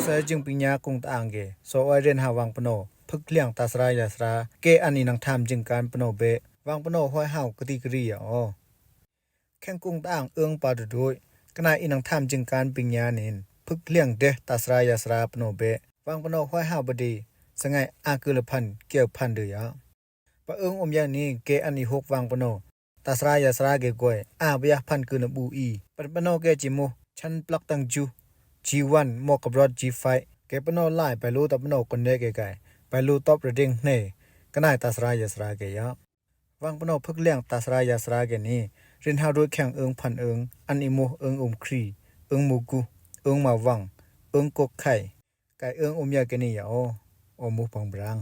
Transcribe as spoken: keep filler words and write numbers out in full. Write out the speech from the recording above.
Thè́zṳ̂́ pě̤nyá̤ kǔ tôangke sò̌wárénha vǎngpnò phûklya̤ tǎ̤sǎrǎ ya̤sǎrǎ kè́ a ni nanghtǎ mjingkǎn pnò bě vǎngpnò hò́hǎo kadǐkadǐ ya̤ ò. Khè́kǔ tôang û̌ pǎ tôdwǒ, kná inanghtǎ mjingkǎn pě̤nyá̤ ni phûklya̤ dè́ tǎ̤sǎrǎ ya̤sǎrǎ pnò bě vǎngpnò hò́hǎo pǎdě, thè́ngè̤ a kû̌laphan kyǎphan dû ya̤. Pǎ û̌ omyá ni kè́ a ni hǒ vǎngpnò tǎ̤sǎrǎ ya̤sǎrǎ kèkwè a byá phan kuô̌ nabǔ í. Pânpnò kè́ cimó, chán plak tangjú, G one mò̌ kabròt G five kè́ pnò lá̤ pè̤ lǒ tǎ̤pnò konè́ kèka̤, pè̤ lǒ tò́ prè̤dênghné, kná tǎ̤sǎrǎ ya̤sǎrǎ kèya̤. Vǎngpnò phûklya̤ tǎ̤sǎrǎ ya̤sǎrǎ kèní, rinhǎ rwókhè̌ û̌ phan û̌, a ni mǒ û̌ omkhri, û̌ mǒkǔ, û̌ mavang, û̌ kǒkhè̌, kè́ û̌ omyá kèní ya꤮ ò, omǒ pangbrang.